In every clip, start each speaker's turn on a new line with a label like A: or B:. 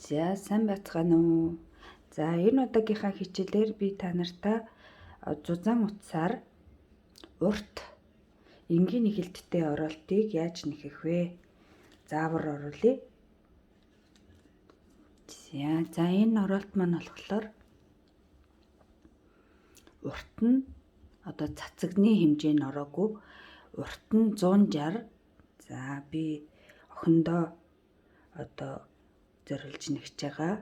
A: За сайн байцгаана уу? За энэ удаагийнхаа хичээлээр би та нартай зузаан утсаар урт энгийн нэхэлттэй ороолтыг яаж нэхэх вэ? Заавар оруулъя. За энэ ороолт маань болохоор урт нь одоо цацагны хэмжээнд ороогүй, урт нь 160. За би охиндоо одоо зориулж нэгж байгаа.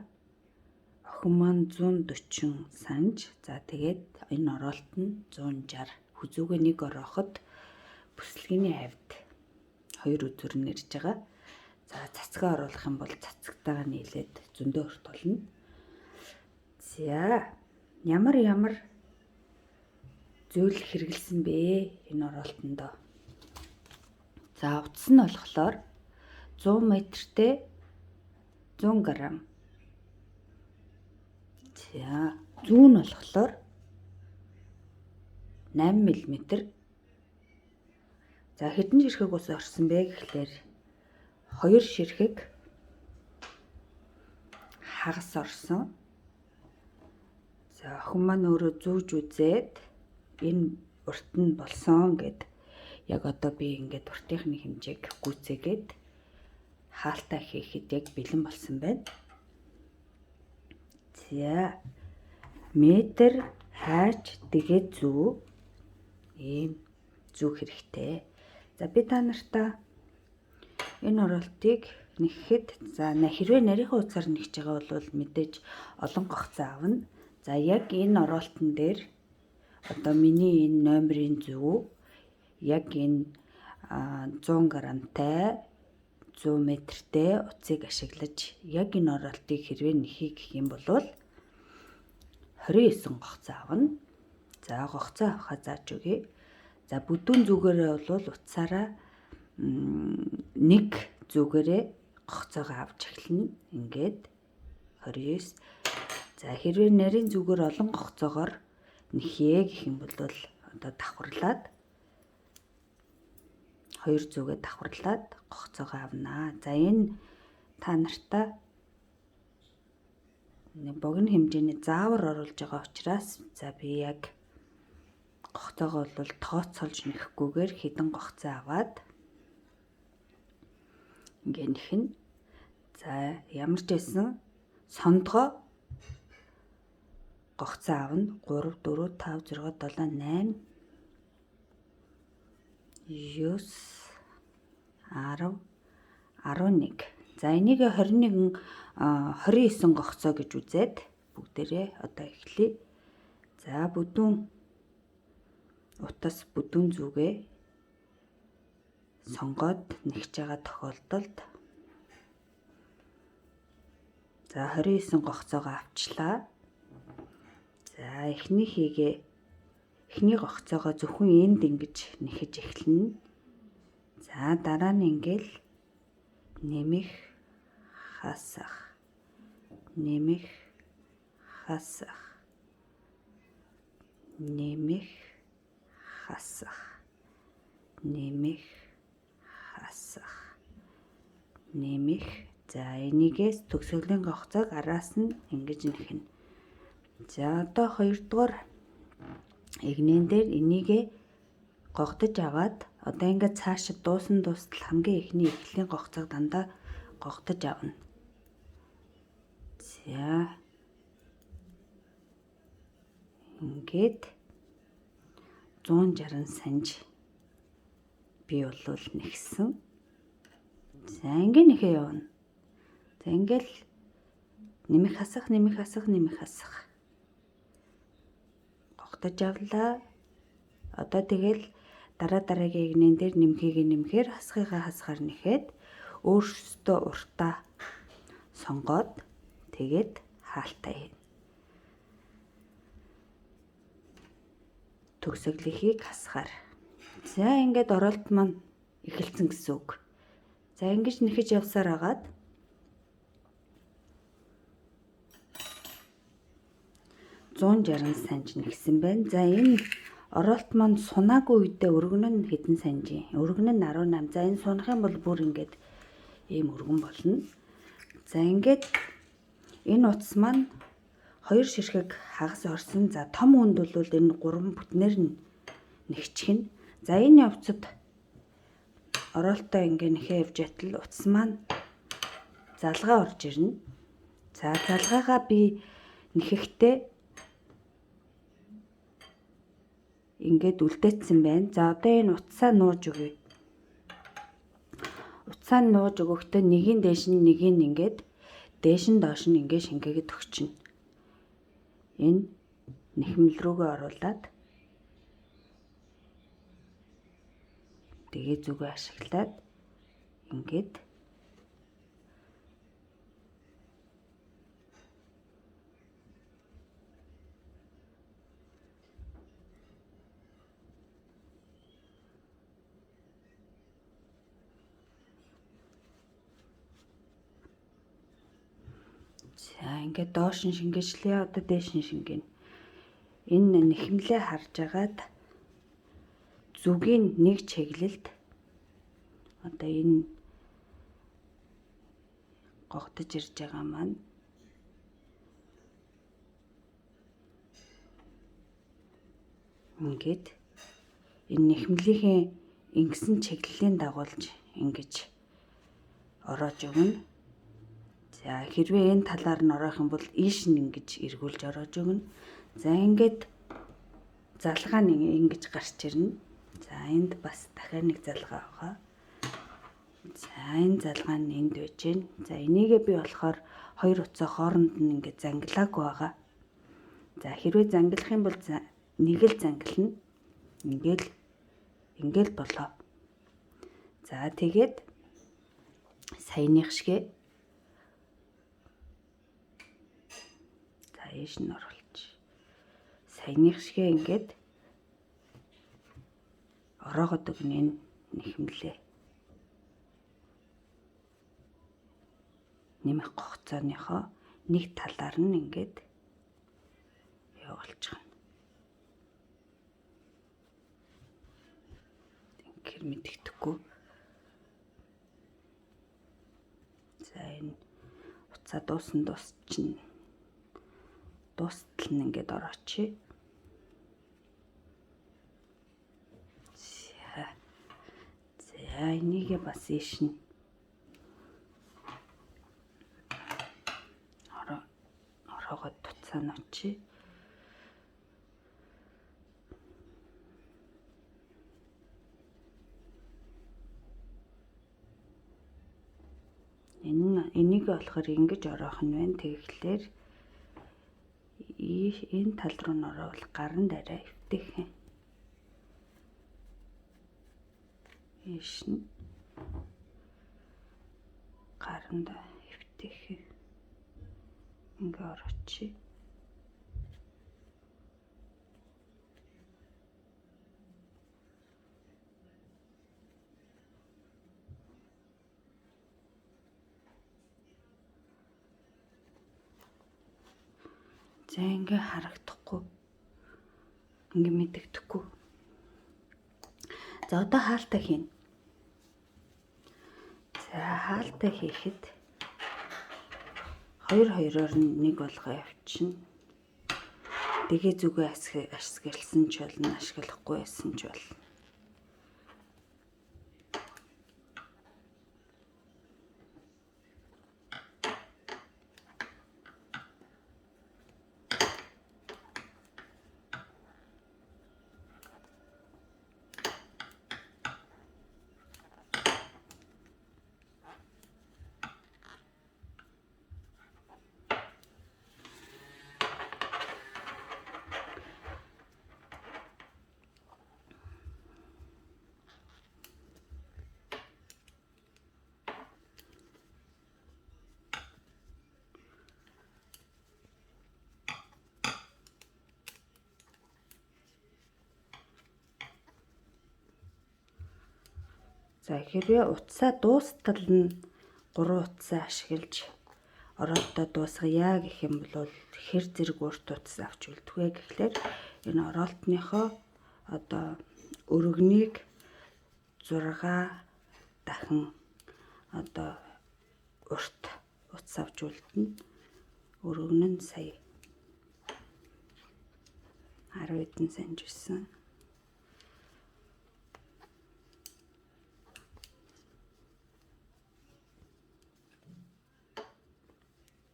A: Охин маань 140 санж. За тэгээд энэ ороолт нь 160. Хүзүүгээ нэг орооход бүслэгийн хавьд хоёр үзүр нь ирж байгаа. За цацгаа оруулах юм бол цацагтайгаа нийлээд зөндөө өрт болно. За ямар ямар зүйл хэрэгэлсэн бэ энэ ороолтондоо? За утас нь болохоор 100 метртэй 100 г. За зүүн нь болохоор 8 мм. За хэдэн ширхэг ус орсон бэ гэхлээр 2 ширхэг хагас орсон. За охин маань өөрөө зүүж үзээд энэ урт нь болсон гэд яг одоо би ингээд уртынхны хэмжээг гүйцээгээд хаалтаа хийхэд яг бэлэн болсон байна. За метр хайч тэгээ зүү ийм зүү хэрэгтэй. За би та нартаа энэ ороолтыг нэхэхэд за хэрвээ нарийнхаа утсаар нэгж байгаа бол мэдээж олон гогцоо авна. За яг энэ ороолтон дээр одоо миний энэ номерын зүү яг энэ 100 грамтай 100 метртэй утсыг ашиглаж яг энэ ороолтыг хэрвээ нэхье гэх юм бол 29 гогцоо авна. За гогцоо авахаа зааж өгье. За бүдүүн зүгээрээ бол утсаараа нэг зүгээрээ гогцоогоо авч эхэлнэ. Ингээд 29. За хэрвээ нарийн зүгээр олон гогцоогоор нэхье гэх юм бол одоо давхарлаад хоёр зүгээ давхарлаад гогцоогоо авнаа. За энэ та нартаа богино хэмжээний заавар оруулж байгаа учраас за би яг гогцоогоо бол тооцоолж нэхгүйгээр хэдэн гогцоо аваад ингээ нэхнэ. За ямар ч байсан сондгоо гогцоо авна. 3 4 5 6 7 8 9 10 11. За энийг 21 29 гогцоо гэж үзээд бүгдээрээ одоо эхлэе. За бүдүүн утас бүдүүн зүгээ сонгоод нэгж байгаа тохиолдолд за 29 гогцоогоо авчлаа. За эхнийхийгээ эхний гогцоогоо зөвхөн энд ингэж нэхэж эхэлнэ. За дараа нь ингээл нэмэх хасах нэмэх хасах нэмэх хасах нэмэх хасах нэмэх. За энийгээс төгсгөлийн гогцоог араас нь ингэж нэхнэ. За одоо хоёрдугаар эгнээн дээр энийгээ гогдож аваад одоо ингээд цаашид дуусан дуустал хамгийн эхний эхлийн гогцоог дандаа гогдож авна. За ингээд 160 санж би бол нэгсэн. За ингээд нэхээ явна. За ингээл нэмэх хасах нэмэх хасах нэмэх хасах гогдож авлаа. Одоо тэгэл дараа дараагийн эгнээн дээр нэмхийг нэмэхээр хасхыгаа хасгаар нэхэд өөрсдөө уртаа сонгоод тэгээд хаалтаа хийнэ. Төгсөглөхийг хасгаар. За ингээд ороолт маань эхэлсэн гэсэн үг. За ингэж нэхэж явсаар агаад 160 санж нэгсэн байна. За энэ ороолт маань сунаагүй үедээ өргөн нь хэдэн санжийн? Өргөн нь 18. За энэ сунах юм бол бүр ингээд ийм өргөн болно. За ингээд Энэ утас маань 2 ширхэг хагас орсон. За том хүнд бол энэ 3 бүтнээр нь нэгчихнэ. За энэ явцад ороолтоо ингээ нэхээ явж байтал утас маань залгаа орж ирнэ. За залгаагаа би нэхэхдээ ингээд үлдээсэн байна. За одоо энэ утсаа нууж өгье. Утсаа нууж өгөхдөө нэгийн дээш нь нэгийг ингээд дээш нь доош нь ингээд шингээгээд өгчнө. Энэ нэхмэл рүүгээ оруулаад тэгээ зүгөө ашиглаад ингээд за ингээд доош нь шингээчлээ, одоо дээш нь шингэнэ. Энэ нэхмлээ харж агаад зүгийн нэг чиглэлд одоо энэ гогдож ирж байгаа маань ингээд энэ нэхмлийнхээ ингэсэн чиглэлийн дагуулж ингэж ороож өгнө. За хэрвээ энэ талаар нь ороох юм бол ийш нь ингэж эргүүлж ороож өгнө. За ингээд залгаа нэг ингэж гарч ирнэ. За энд бас дахиад нэг залгаа байгаа. За энэ залгаа нь энд байж гэн. За энийгээ би болохоор хоёр утсаа хооронд нь ингээд зангилаагүй байгаа. За хэрвээ зангилах юм бол нэг л зангилна. Ингээл болоо. За тэгээд саяных шигэ за ийш нь оруулж. Саяных шигэ ингээд ороогод өгнө энэ нэхмлээ. Нэмэх гоцооныхоо нэг талаар нь ингээд явуулчихна. Ингэхэр мэдэгдэхгүй. За энэ утсаа дуусан дуусчин. Дуустал нь ингээд ороочи. За энийгээ бас ийш нь ороогод туцаа ночи. Энийг болохоор ингэж ороох нь байна. Тэгэхээр энэ тал руу н ороовол гаранд арай эвтэйхэн. Ийш нь гаранд эвтэйхэн ингээ ороочи. За ингээ харагдахгүй. Ингээ мэдэгдэхгүй. За одоо хаалтаа хийнэ. За хаалтаа хийхэд хоёр хоёроор нь нэг болгоо явчихна. Тэгээ зүгөө ашигласан ч болно, ашиглахгүй байсан ч болно. За хэрвээ утсаа дуустал нь 3 утсаа ашиглаж ороолтоо дуусгая гэх юм бол хэр зэрэг урт утас авч үлдэх вэ гэхлээр энэ ороолтныхоо одоо өргөнийг 6 дахин одоо урт утас авч үлдэнэ. Өргөн нь сая 10 хэдэн санж байсан.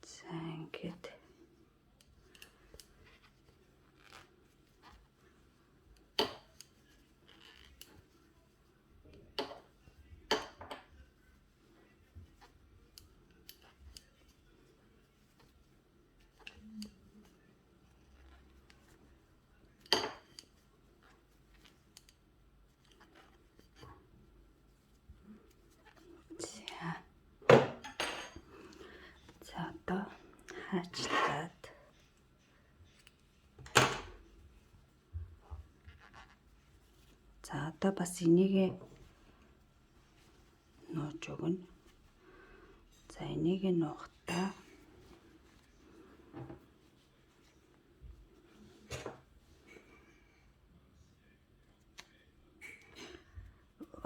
A: За ингээд за одоо хаачлаад за одоо бас энийг нууж өгнө. За энийг нуухдаа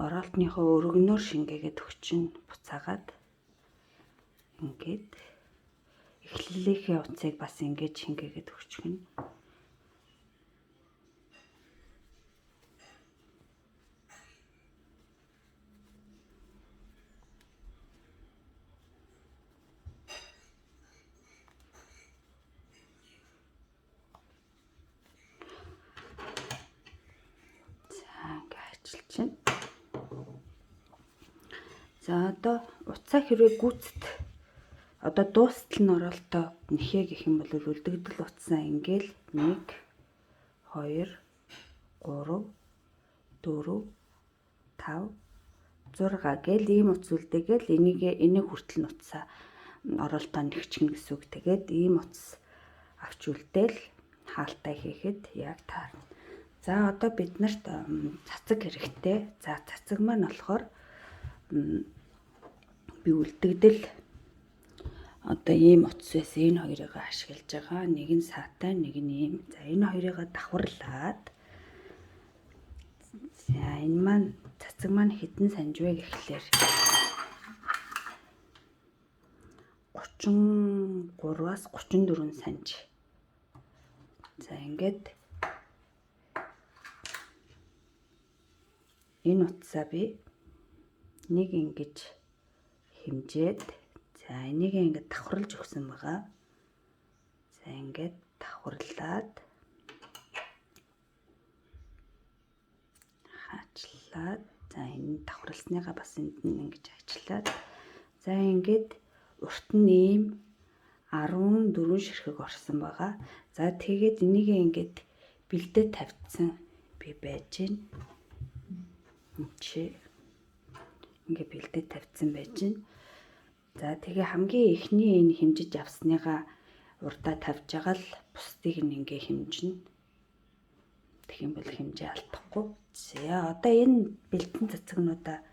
A: оролтныхоо өргөнөөр шингээгээд өгчин буцаагаад ингээд эхлэлийнхээ утсыг бас ингээд шингээгээд өгчихнө. За ингээд ажилчин. За одоо утсаа хэрвээ гүйцэд одоо дуустал нь оролтоо нэхээ гэх юм бол үлдэгдэл утсаа ингээл 1 2 3 4 5 6 гээл ийм утас үлдээгээл энийг хүртэл нь утсаа оролтоо нэгчихнэ гэсэн үг. Тэгээд ийм утас авч үлдээл хаалтаа хийхэд яг таарна. За одоо бид нарт цацаг хэрэгтэй. За цацаг маань болохоор би үлдэгдэл одоо ийм утас байсан энэ хоёрыг ашиглаж байгаа. Нэг нь саатай, нэг нь ийм. За энэ хоёрыг давхарлаад за энэ маань цацаг маань хэдэн санж вэ гэхлээр 33-аас 34 санж. За ингээд энэ утсаа би нэг ингэж хэмжээд за энийг ингээд давхарлаж өгсөн байгаа. За ингээд давхарлаад хаачлаад за энэ давхарласныгаа бас энд нь ингэж ажиллаад за ингээд урт нь ийм 14 ширхэг орсон байгаа. За тэгээд энийг ингээд бэлдээ тавьчихсан би байж гин. Чи ингээд бэлдээ тавьчихсан байж гин. За тэгээ хамгийн эхний энэ хэмжиж авсныгаа урдаа тавьж байгаа л бусдыг нь ингээ хэмжинэ. Тэгэх юм бол хэмжээ алдахгүй. За одоо энэ бэлдэн цацагнуудаа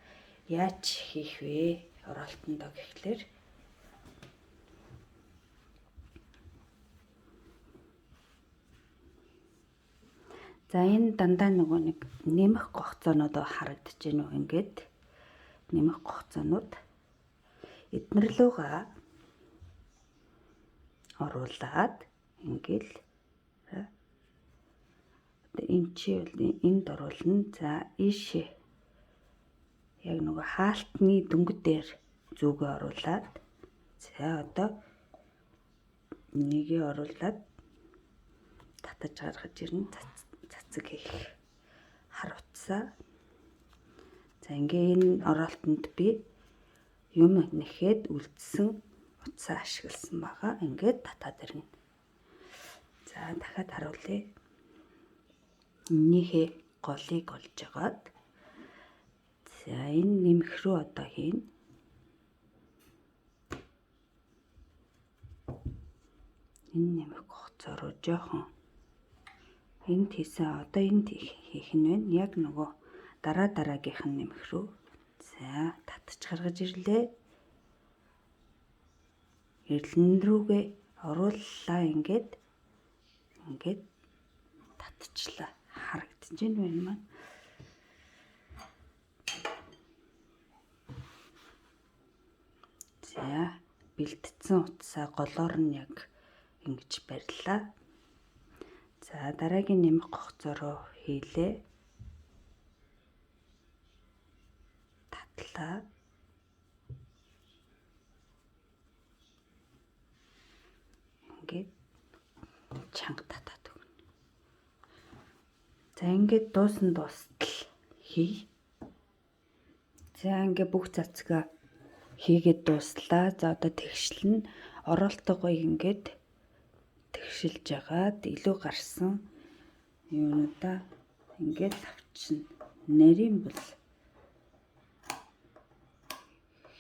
A: яаж хийх вэ? Оролтондоо гэхлээр за энэ дандаа нөгөө нэг нэмэх гогцоонууд харагдаж байна уу ингээд нэмэх гогцоонууд эднэр лугаа оруулаад ингээл одоо энэ чи бол энд оруулна. За ийшээ яг нөгөө хаалтны дөнгөд дээр зүгөө оруулаад за одоо нэгээ оруулаад татаж гаргаж ирнэ. Цацаг хийх хар утсаа. За ингээ энэ оролтонд би юм нэхэд үлдсэн утсаа ашигласан байгаа. Ингээд татаад ирнэ. За дахиад харуулъя. Эннийхээ голыг олж агаад за энэ нэмэх рүү одоо хийнэ. Энэ нэмэх гоцоо руу жоохон энд хийсэн одоо энд хийх нь байна. Яг нөгөө дараа дараагийнх нь нэмэх рүү. За татж гаргаж ирлээ. Эрлэн рүүгээ орууллаа ингээд ингээд татчихлаа. Харагдаж байна энэ маань. За бэлтцсэн утсаа голоор нь яг ингэж барилаа. За дараагийн нэмэх гогцоо руу хийлээ. Татлаа. Ингээд чанга татаад өгнө. За ингээд дуусан дуустал хий. За ингээ бүх цацгаа хийгээд дууслаа. За одоо тэгшил нь оролтогоо ингээд тэгшилж агаад илүү гарсан юунуудаа ингээд авчна. Нарийн бол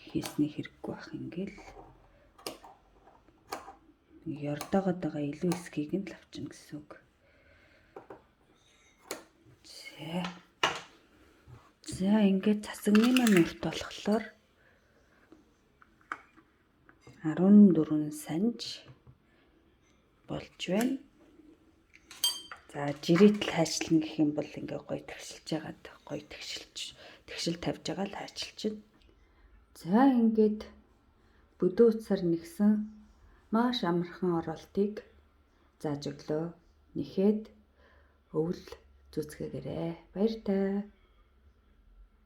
A: хийсний хэрэггүй бах ингээл ёрдоогоод байгаа илүү хэсгийг нь л авчна гэсэн үг. За. За ингээд цацагны маань урт болохоор 14 санж болж байна. За жиритл хайчлан гэх юм бол ингээ гоё тэгшилж байгаад гоё тэгшилж тэгшил тавьж байгаа л хайчилчин. За ингээд бүдүү утсаар нэгсэн маш амархан оролтыг зааж өглөө. Нэхэд өвөл зүцгээгээрэй. Баяртай.